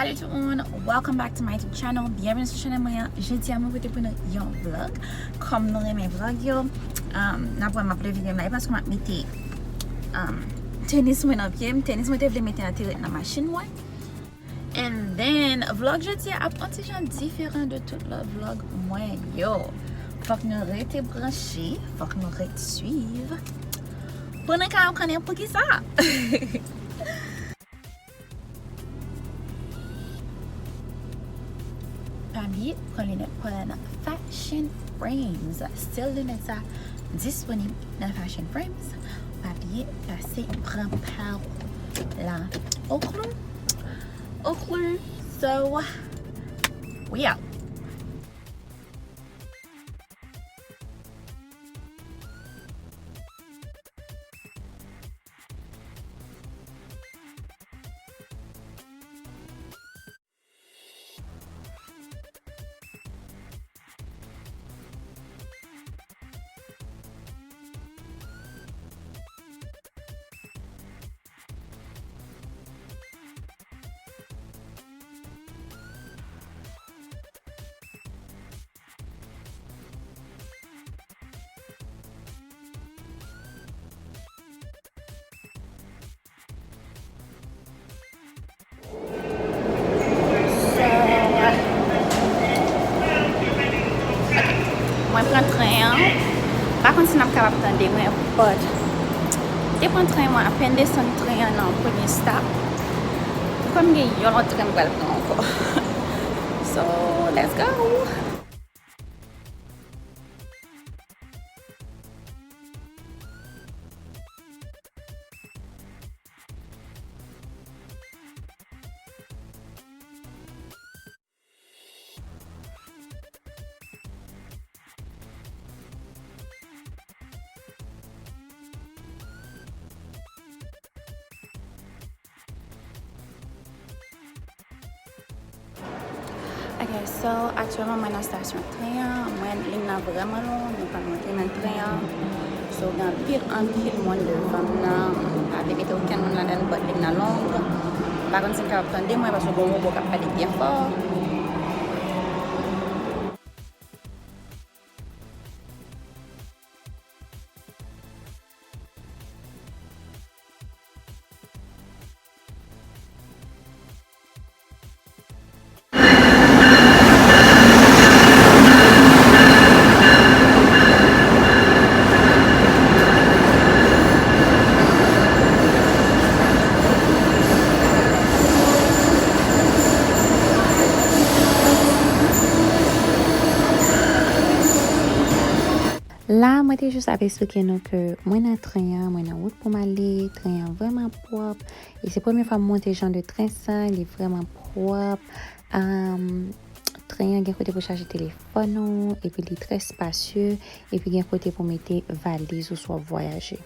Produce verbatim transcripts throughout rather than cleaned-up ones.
Salut tout moun, welcome back to my YouTube channel. Byenveni sou chanèl mwen an. Jodi a mwen pote pou nou yon vlog. Kòm nou renmen vlog yo, um, n ap wè m ap leve videyo m la, e paske m ap mete, um, tenis mwen nan pye m. Tenis mwen te vle mete an te ret nan machin mwen. And then, vlog jodi a ap yon ti jan diferan de tout lòt vlog mwen yo. Fòk nou rete branche, fòk nou ret swiv. Pou nou ka konnen poukisa. Pa bliye pran linèt pa w nan Fashion Frames. Still linèt sa disponib nan Fashion Frames. Pa bliye pase pran pa w la. Oklou. Oklou. So, we out. Mwen pran tren an. Pa konn si n ap kapab tande mwen, but te pran tren mwen, apèn desann tren an nan premye stop. Kòm gen yon lòt tren m pral pran ankò. So, let's go! Ok, so, aktyèlman mwen nan stasyon tren an, mwen, liy nan vrèman long, nou pral monte nan tren an. So, gen anpil, anpil moun devan m nan, m pa vle mete okenn moun ladan l, but liy nan long. M pa konn si n kapab tande mwen, paske gen yon wobo k ap pale byen fò. La, mwen te jis ap eksplike nou ke mwen nan tren an, mwen nan wout pou m ale, tren an vrèman pwòp. E se premye fwa m monte jan de tren sa, li vrèman pwòp. Am, tren an gen kote pou chaje telefòn ou, epi li trè spasye, epi gen kote pou mete valiz ou swa w ap vwayaje.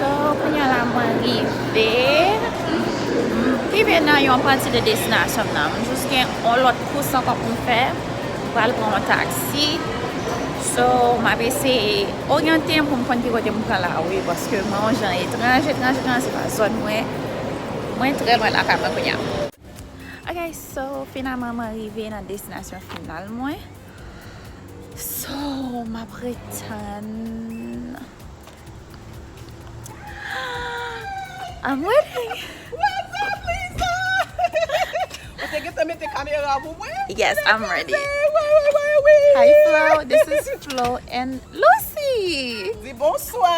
So, kounye a la, mwen rive. M rive nan yon pati de destinasyon m nan. M jis gen yon lòt kous ankò pou m fè. M pral pran yon taksi. So, m ap eseye oryante m pou m konn ki kote m pran la, wi, paske mwen yon jan etranj, etranj, etranj, se pa zòn mwen. Mwen trè lwen lakay mwen kounye a. Ok, so, finalman, mwen rive nan destinasyon final mwen. So, m ap retann. I'm waiting. What's up, Lisa? Ou te gentan mete kamera pou mwen? Yes, I'm ready. Wi, wi, wi, wi. Hi, Flo. This is Flo and Lucy. Di bonswa.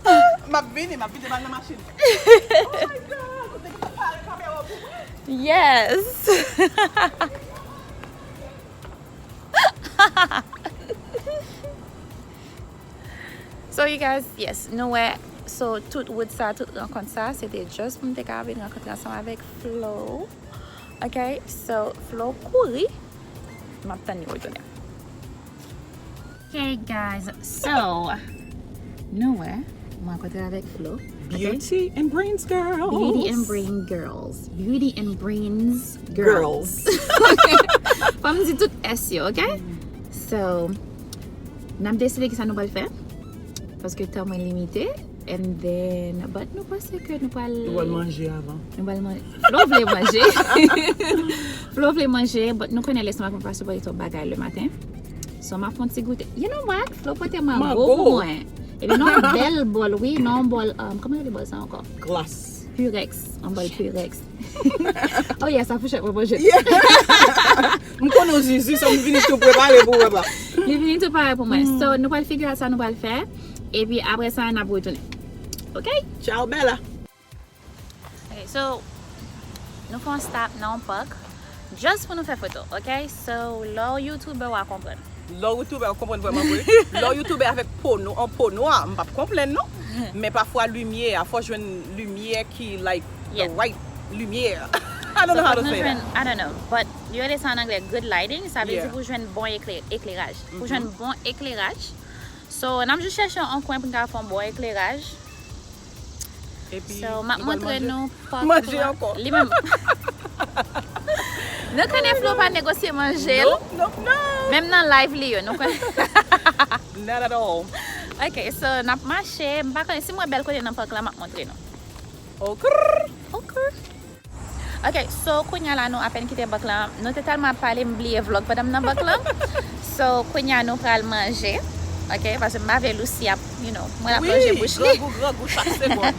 M ap vini, m ap vide bal nan machin. Oh my God, ou te gentan pare kamera pou mwen? Yes. So, you guys, yes, nou wè, so, tout wout sa, tout rankont sa, se te just pou m te ka vin rankontre ansanm avèk Flo. Ok, so, Flo kouri, m ap tann li retounen. Hey guys, so, nou wè, m rankontre avèk Flo. Ok? Beauty and Brains Girls. Beauty and Brain Girls. Beauty and Brains Girls. Girls. Fò m di tout S yo, ok? So, n ap deside kisa nou pral fè. Paske tan mwen limite. And then, but nou panse ke nou pral Nou pral manje avan. Nou pral manje. Flo vle manje. Flo vle manje, but nou konnen lestomak mwen pa sipòte twòp bagay le maten. So, m ap fè yon ti goute. You know what? Flo pote mango Mango. pou mwen. Epi nan yon bèl bòl, wi, nan yon bòl, um, kòman rele bòl sa ankò? Glas. Pyrex, yon bòl Pyrex. Oh yes, sa fouchèt mwen manje. Yeah. M konnen w Zizi, so m vini tou prepare pou repa. Li vini tou pare pou mwen. So, nou pral figure out sa nou pral fè. Epi apre sa, n ap retounen. Ok? Ciao, Bella. Ok, so, nou fè yon stop nan yon park. Just pou nou fè foto, ok? So, lè w YouTuber, w a konprann. Lè w YouTuber, w konprann vrèman vre. Lè w YouTuber avèk po no-, an po nwa, m p ap konplenn, non. Men pafwa limyè a, fò jwenn limyè ki, like, the Yep. right limyè. I don't know how to say that. Jwenn, I don't know, but yo rele sa an anglè good lighting, sa vle di Yeah. pou jwenn bon ekle-, ekleraj. Pou Mhm. jwenn bon ekleraj. So, n ap jis chèche yon kwen pou n ka fè yon bon ekleraj. Epi, So, m ap nou pral montre manje. nou park Manje la. ankò. Li menm. Nou konnen Flo pa negosye manje l. Nope, nope, nope. Menm nan live li yo, nou konnen. Not at all. Ok, so, n ap mache. M pa konnen si m wè bèl kote nan park la, m ap montre nou. Ok. Ok, so kounye a la nou apèn kite bank lan. Nou te tèlman ap pale, m bliye vlog pandan m nan bank lan. So kounye a nou pral manje. Ok, paske m pa vle Lucy ap, you know, mwen ap lonje bouch li. Wi, grangou, grangou chak segonn.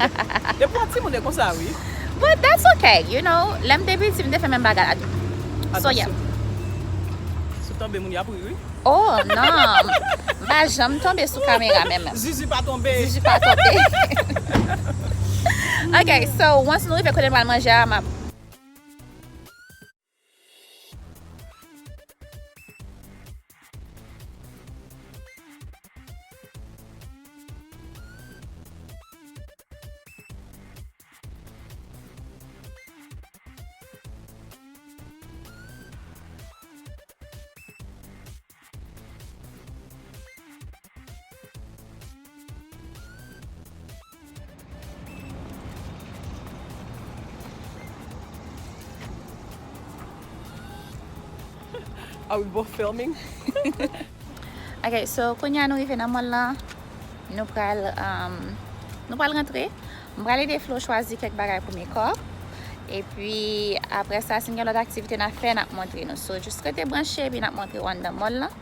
Depi w timoun e konsa, wi. But that's okay, you know. Lè m te piti, m te fè menm bagay la tou. So, yeah. Atansyon. Si w tonbe, moun y ap ri, wi. Oh, non. M pa janm tonbe sou kamera menm. Zizi pa tonbe. Zizi pa tonbe. Ok, so, once nou rive kote n pral manje a, m ap Are we both filming? Ok, so kounye a nou rive nan mall lan. Nou pral, um, nou pral rantre. M pral ede Flo chwazi kèk bagay pou makeup. Epi, apre sa, si n gen lòt aktivite n ap fè, n ap montre nou. So, jis rete branche, epi n ap montre w anndan mall lan.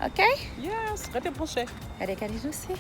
Ok? Yes, rete branche. Gade, gade, nou se.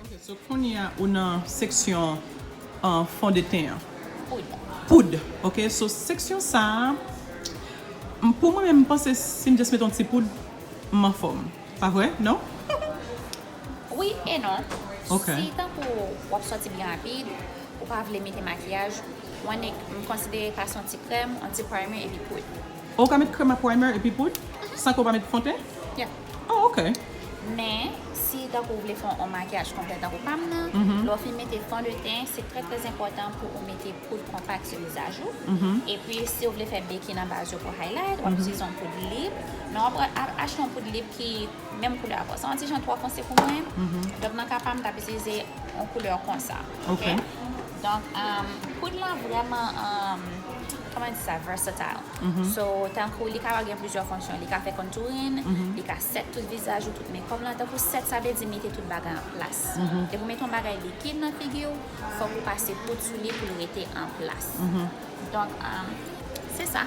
Ok, so kounye a ou nan seksyon, uh, fondeten an. Poud. Poud. Ok, so seksyon sa a, m, pou mwen menm, m panse si m just met yon ti poud, m anfòm. Pa vre? Non? Wi e non. Ok. Si tankou w ap sòti byen rapid, ou pa vle mete makiyaj, ou annik, m konsidere pase yon ti krèm, yon ti primer epi poud. Ou ka met krèm a primer epi poud, san ke w pa met fon ten? Yeah. Oh, ok. Men, si tankou w vle fè yon makiyaj konplè tankou pa m nan, lè w fin mete fon de ten, se trè trè enpòtan pou ou mete poud konpak sou vizaj ou. Epi, si w vle fè baki nan baz yo pou highlight, w ap itilize yon poud lib. Men w ap a- achte yon poud lib ki menm koulè avè w. Se yon ti jan twò fonse pou mwen. Donk, nan ka pa m, m t ap itilize yon koulè konsa. Ok. Donk, um, poud lan vrèman, um, kòman di sa, versatile. So, tankou li ka gen plizyè fonksyon. Li ka fè contouring, li ka set tout vizaj ou, tout makeup lan. Tankou set, sa vle di mete tout bagay an plas. Depi w mete yon bagay likid nan figi w, fòk ou pase poud sou li pou l rete an plas. Donk, um, se sa.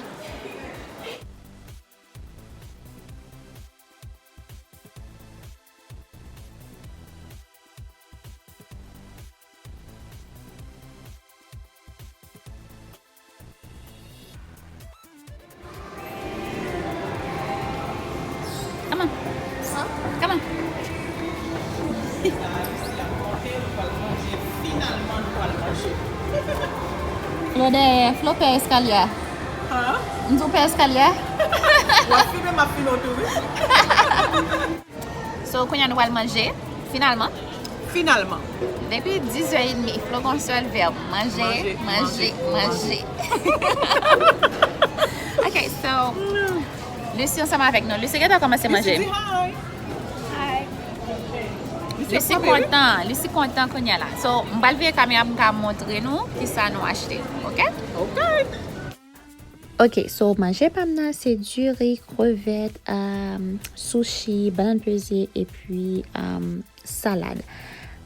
Come on. Come on. Flo dèyè, Flo pè eskalye a. Huh? M di w pè eskalye a. W ap filme, m ap filme w tou, wi. So, kounye a nou pral manje, finalman. Finalman. Depi dis zè edmi, Flo gon sèl vèb, manje, manje, manje. Ok, so, Lucy ansanm avèk nou. Lucy gentan kòmanse manje. Lucy, di hi. Lucy kontan, Lucy kontan kounye a la. So, m pral vire kamera pou m ka montre nou kisa nou achte, ok? Ok. Ok, so manje pa m nan se diri, krevèt, um, sushi, bannann peze, epi, um, salad.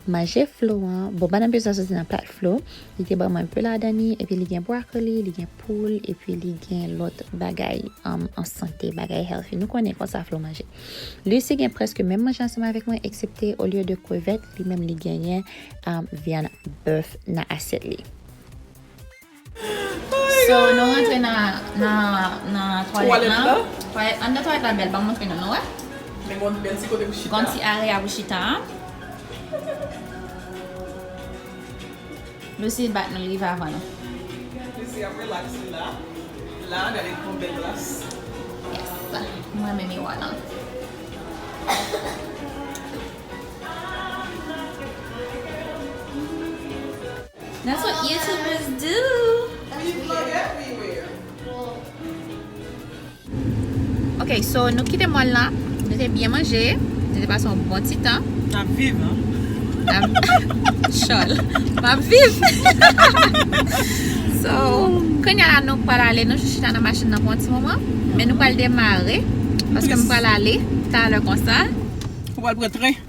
Manje Flo an, bon, bannann peze a soti nan plat Flo. Li te ban mwen enpe ladan li, epi li gen bwakoli, li gen poul, epi li gen lòt bagay, um, an sante, bagay healthy. Nou konnen konsa Flo manje. Lucy gen prèske menm manje ansanm avèk mwen, eksepte olye de krevèt, li menm li genyen, um, vyann bèf nan asyèt li. So, nou rantre nan, nan, nan twalèt Twalèt lan. la. Twalèt, anndan twalèt la bèl, ban m montre nou, nou wè. Men gon bèl ti kote pou chita. Gon ti area pou chita. Lucy bat nou, li rive avan nou. Lucy ap relax la. La, gade yon bèl glas. Yes. Mwen renmen miwa lan. That's what YouTubers do. We vlog everywhere. Ok, so nou kite mòl lan, nou te byen manje, nou te pase yon bon ti tan. N ap viv, hein? Chòl, m ap viv. So, kounye a la nou pral ale, nou jis chita nan machin nan pou yon ti moman, men nou pral demare, paske m pral ale talè konsa. Ou pral pran tren?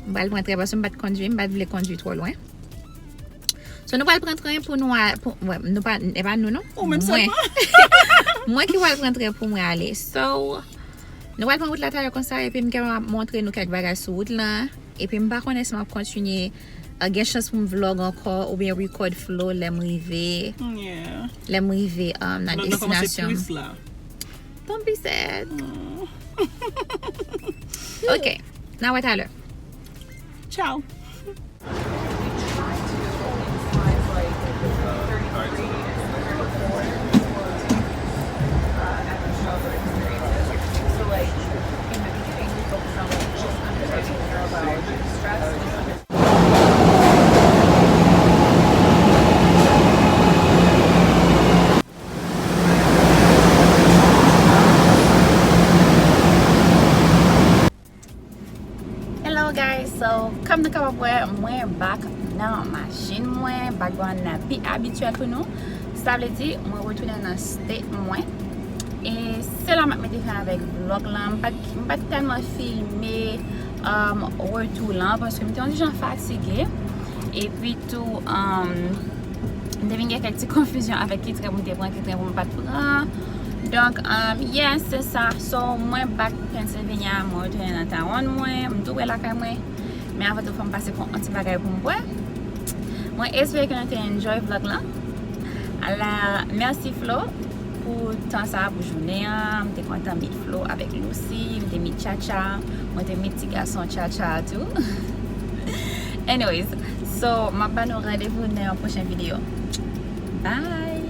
M pral pran tren paske m pa t kondui, m pa t vle kondui twò lwen. So nou pral pran tren pou nou a, pou, wè, nou pa, e pa nou non. Ou menm sèlman. Mwen ki pral pran tren pou mwen ale. So nou pral pran wout la talè konsa epi m ka montre nou kèk bagay sou wout lan. Epi m pa konnen si m ap kontinye, uh, gen chans pou m vlog ankò oubyen record Flo lè m rive, Yeah. lè m rive, um, nan Vlog nan kòmanse destinasyon. Plis la. Don't be sad. Ok, n a wè talè. Ciao. Hello guys, so kòm nou kapab wè, mwen back nan machin mwen, background nan pi abityèl pou nou. Sa vle di mwen retounen nan state mwen. E se la m ap mete fen avèk vlog lan. M pa t, m pa t tèlman filme, um, retou lan paske m te yon ti jan fatige. Epi tou, um, m te vin gen kèk ti konfizyon avèk ki tren pou m te pran, ki tren pou m pa t pran. Donk, um, yes, se sa. So, mwen back Pennsylvania, mwen retounen nan town mwen, m tou pre lakay mwen. Men avan tou, fò m pase pran yon ti bagay pou m bwè. Mwen espere ke nou te enjoy vlog lan. Ala, mèsi Flo pou tan sa, pou jounen an. M te kontan meet Flo avèk Lucy, m te meet Chacha, mwen te meet ti gason Chacha tou. Anyways, so, m ap ba nou randevou nan yon pwochen videyo. Bye!